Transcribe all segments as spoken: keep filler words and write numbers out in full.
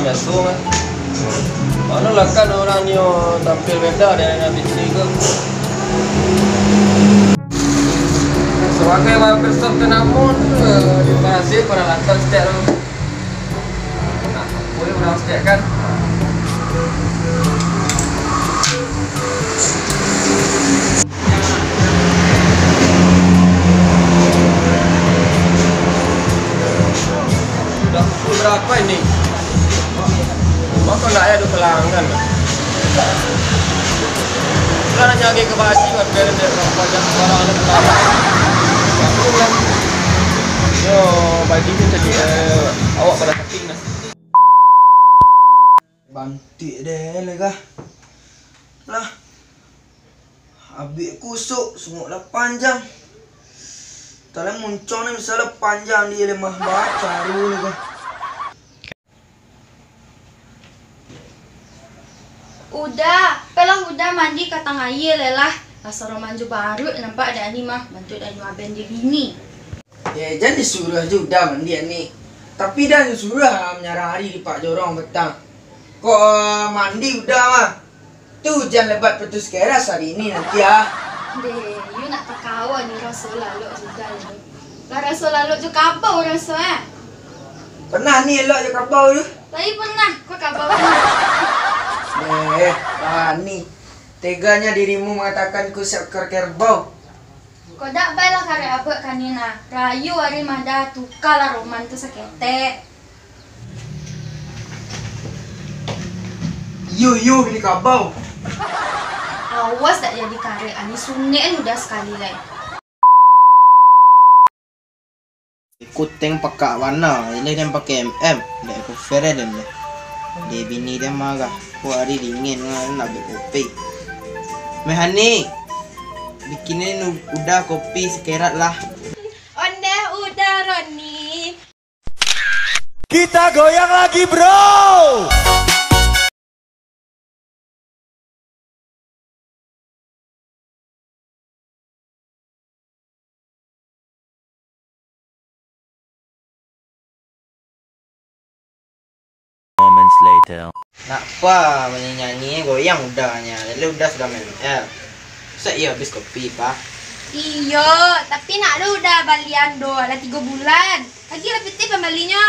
Biaso kan. Mano lah kan urang nyo tampil beda dari nan bini ko. Sabagai barbershop ternamo tu, eh, di Tasik pernah datang setiap tu. Nah, boleh urang setiap kan. Dah pukul berapa ini? Masa ndak ado pelanggan? Lah nak nyari ke baju, kan, biar dia dapat pajak barang ada pelanggan. Aku kan, yo, baju tu tadi, eh, awak pada cutting dah. Bantik deh, lega. Lah. Abih kusuk, sungguah lah panjang. Tadi muncong ni misalnya panjang dia lemah banget, caru ni kan. Udah, pelah udah mandi ka tangah aia lelah. Asa roman jo baruak nampak dak ni mah, bantuak dak nyo aben di bini. Eh, jan disuruah jo udah mandi ni. Tapi dah disuruah manyarah ari di pak jorong petang. Kok, eh, mandi udah mah. Tu ujan lebat putus keras hari ini nanti ah. Deh, yu nak takawa ni raso lalok sudah ni. Lah raso lalok jo kabau raso eh. Pernah ni elok jo kabau tu? Lai pernah, ko kabau pernah. Eh, bani. Teganya dirimu mengatakan ku seekor kerbau. Kok dak bae lah karek abuak kani nah. Rayu ari mada tukalah roman tu saketek. Iyo, iyo, bini kabau. Awas dak jadi karek, ani sunek udah sakali lai. Kuteng pakak bana, ini den pakai M M, dak eko fere den deh. Deh bini den marah, ko ari dingin, nak ambiak kopi. Meh Hani, bikinin u-, udah kopi sakerat lah. Ondeh udah Roni. Kita goyang lagi, bro. Moments later. Nak pa manyanyi-nyanyi, goyang udahnyo. Lalu udah sudah main M L. Sak iyo habis kopi, pa? Iyo, tapi nak ado udah balian do, lah tigo bulan. Agiah lah pitih pambalinyo.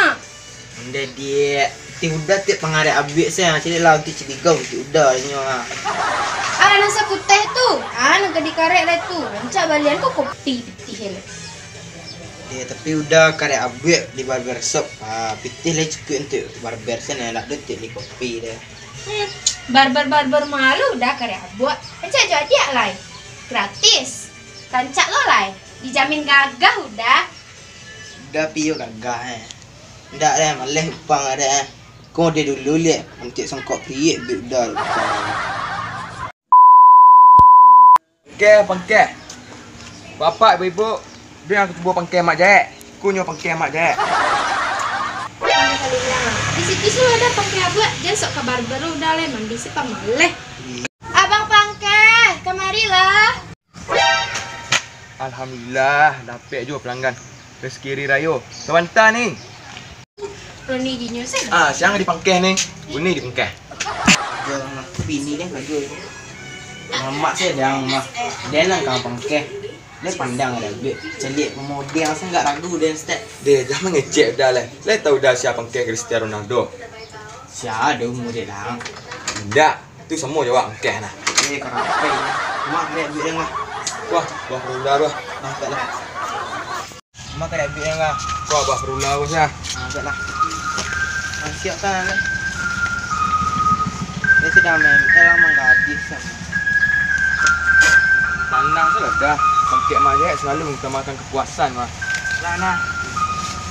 Ondeh, Diak. Pitih udah tiok pangarek abuak se, caliak lah untuak ciligau pitih udah inyo, ah. Alah nan sakuteh tu, ah, nan ka dikarek lai tu. Rancak balian ko kopi pitih lai. Deh, tapi udah karek abuak di barber shop. Ah, pitih lai cukuik untuak barber se, nak ado tiok bali kopi deh. Hmm, barber-barber malu udah karek abuak. Rancak jo adiak lai. Gratis. Rancak lo lai. Dijamin gagah udah. Udah piyo gagah, eh. Ndak deh, maleh upang deh, eh. Ko deh dulu liak, antiak sangkok piik bik udah upang. Pangkeh, pangkeh. Bapak, ibu-ibu, den nan katubo pangkeh Mak Jaek. Ko nyo pangkeh Mak Jaek. Di situ sudah ada pangkeh abuak, jan sok ka barber udah lai, mandi se pamaleh. Abang pangkeh, kamarilah. Alhamdulillah, dapek juo pelanggan. Rezeki ari rayo. Sabanta ni. Roni Genius, eh? Ah, siang di pangkeh ni. Buni di pangkeh. Juo bini deh, juo. Mamak se dang mah. Den nan ka pangkeh. Den pandang ado bik. Caliak pamodel se ndak ragu den stek. Deh, jan mangecek udah lai. Lai tau udah sia pangkeh Cristiano Ronaldo? Sia ado umua dek dang? Indak. Tu samo jo awak angkeh nah. Eh, karapek. Mak, karek duit den lah. Wah, wah, rendah tu. Nah, tak lah. Mak, karek duit den lah. Wah, bah, rendah tu sah. Ah, tak lah. Ah, siap kan, kan? Dia sudah main, eh, lama nggak habis kan. Pandang tu lah dah. Sampai mak je selalu mengutamakan kepuasan lah. Lah nah.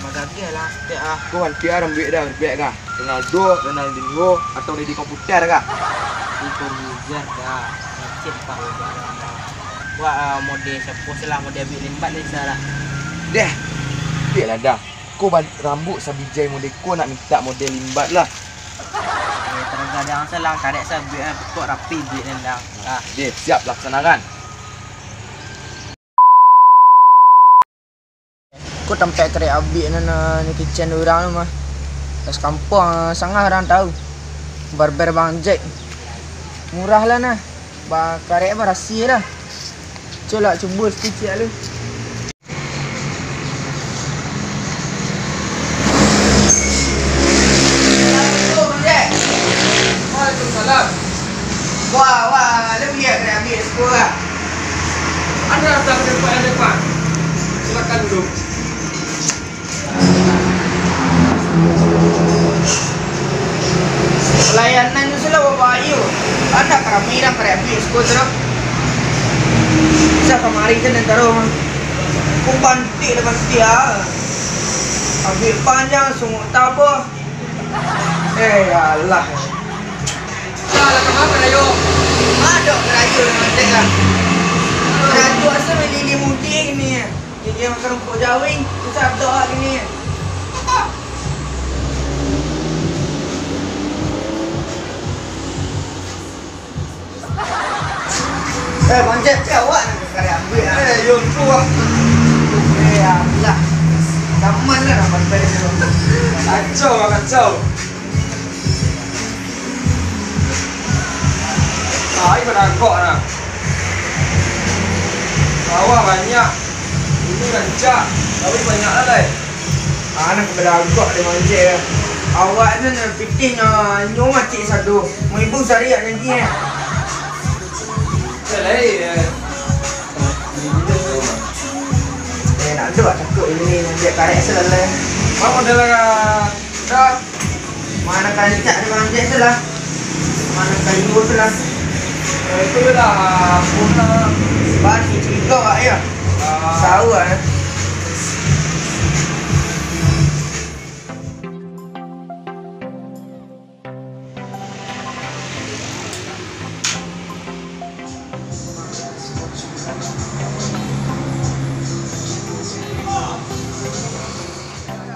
Bagagih lah, setiap ah. Kau kan P R duit dah, duit dah. Ronaldo, Ronaldinho, atau Deddy Komputer kah? Deddy Komputer kah? Macet pak. Wah, ah, mode siapa sih lah, mode Abik Limbat ni salah. Deh, biarlah dah. Ko ban-, rambut sabijai mode ko nak minta mode Limbat lah. Eh, tergadang salang karek sabik, eh, pokok rapi duit nendang. Ah. Deh, siap laksanakan. Ko tampek karek abik nan, ah, nyo kicen urang tu mah. Sakampuang sangah urang tahu. Barber Bang Jack. Murah lah nah. Ba-, karek barasiah lah. Cubo lah, cubo saketek lu. Assalamualaikum, Bang Jack. Waalaikumsalam. Wah, wah, lu liek karek ambiak siko lah. Ado datang dari depan, dari depan. Silakan duduk. Palayanan tu salah babayo. Anak karami urang karek ambiak siko tu doh. Bisa kamari kan antaro kuban tik lah pasti ah. Ambiak panjang, sunguak tabah. Eh, alah. Lah, lah, kama karajo? Ado karajo nan atek lah. Karajo asa maliliah mudik ni. Jadi makan rumput jawing, susah doh gini. Eh, Bang Jack, cik awak nak kari ambil ah. Eh, yo tu ah. Eh, alah. Zaman lah nak pakai tu. Kacau lah, kacau. Ai badagok nah. Sawah banyak. Ini rancak. Sawit banyak lah lai. Ah, nak badagok dek Bang Jack lah. Awak tu nan pitih nyo, nyo macik sado. Maibu sariak nanti eh. Lai, eh. Eh, nak ado lah takuk ini Bang Jack karek salalai. Bang, udah lah. Dah. Mano rancak di Bang Jack tu lah. Mano kayu tu lah. Eh, itu dah punah. Basi cigo, Pak, ya? Ah. Tahu, ah.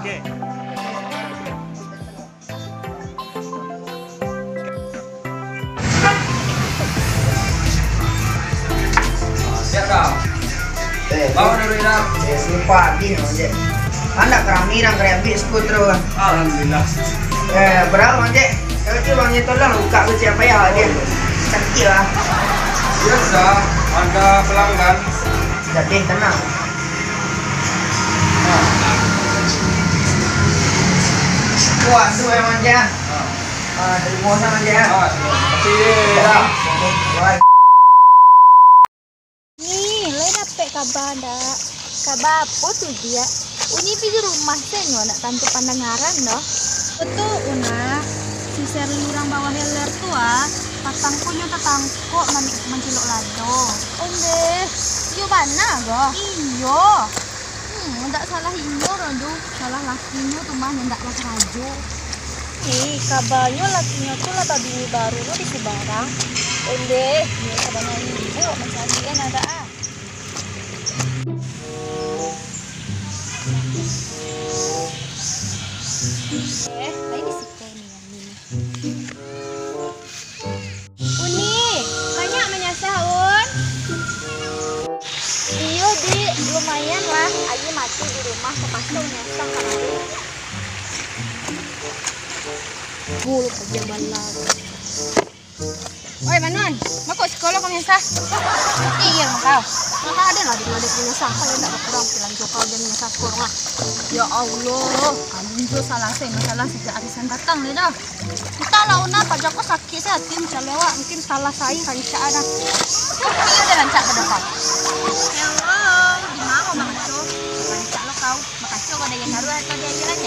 Oke. Siap dah. Eh, bawa dulu dah. Eh, sumpah, abih, Bang Jack. Anak karami urang karek ambiak siko tu. Alhamdulillah. Eh, berapa, Bang Jack? Kalau tu, Bang Jack, tolong buka kuciak payah dia. Sakit lah. Biasa, ada pelanggan. Jadi, tenang. Kuat tu, Bang Jack. Ah, terima kasih, Bang Jack. Ah, terima kasih. Dah. Bye. Ni, lai dapek kaba ndak? Kaba apo tu, Diak? Uni pi di rumah se nyo, ndak tantu pandangaran doh. Betul, Una. Si Sherly urang bawah heller tu, ah, patang ko nyo tatangkok man-, mancilok lado. Ondeh, iyo bana ko? Iyo. Hmm, ndak salah inyo doh, salah lakinyo tu mah nan ndak bakarajo. Ih, kabanyo lakinyo tu lah babini baru lo di Subarang. Ondeh, iyo sabananyo ibu mancari eh, ndak ah. Eh, ai di siko ni, ni. Uni, banyak manyasah, Un? Iyo, Dik, lumayan lah. Aia mati di rumah, tapakso manyasah kamari. Gul aja balas. Oi, Manun, baa kok sikolah kau manyasah? Iyo, mangkau. Mangkau ado lah di rumah ado manyasah. Kau indak bakurang pikiran jo kau jan manyasah sikolah lah. Ya Allah, kami jo salasai masalah sajak arisan datang lai dah. Antahlah, Una, Pak Jako sakik se ati mancaliak awak, mungkin salah saing rancak dah. Mungkin ado rancak ka belakang. Hello, di ma kau makaco? Rancak lo kau, makaco kau dari nan taruah atau dari nan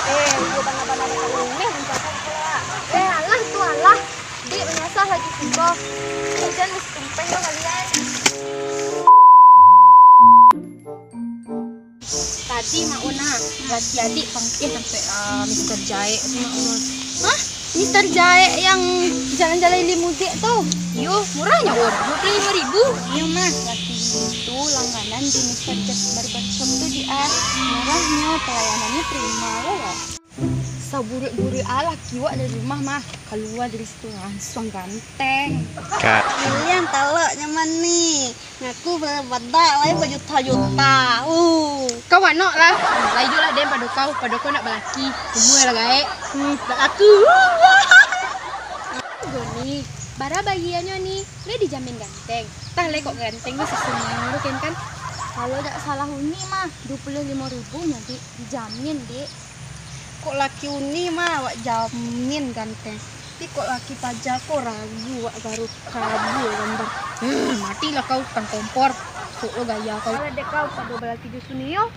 Eh, iyo bana-bana bakal umeh rancak kau lah. Eh, alah tu alah. Dik manyasah lagi siko. Hujan masih tumpah lo kalian. Tadi Mak Una, laki adik pangkeh sampai ah, Mister Jaek tu, Mak Una. Hah? Mister Jaek yang jalan-jalan di muzik tu? Iyo, murahnyo, Un. Dua puluh lima ribu. Iyo, Mas. Laki bini tu langganan di Mister Jaek Barbershop tu, di ah. Murahnyo, pelayanannyo prima, lo. Taburuak-buruak a laki wak dari rumah mah, kalua dari situ langsuang ganteng. Kak. Pilihan talok nyaman ni. Ngaku badak lai bajuta-juta. Uh. Kau anok lah. Lai jo lah den pado kau, pado kau nak balaki. Umua lah gaek. Hmm, nak aku. Goni, bara bayianyo ni, lai dijamin ganteng. Tah lai kok ganteng tu sasunyau tu kan, kan? Kalau dak salah uni mah, dua puluh limo ribu nyo, Dik. Dijamin, Dik. Kok laki uni mah awak jamin ganteng. Tapi kok laki paja ko ragu wak baru kabua gambar. Hmm, matilah kau tukang kompor. Sok lo gaya kau. Kalau dek kau pado balaki jo suni yo.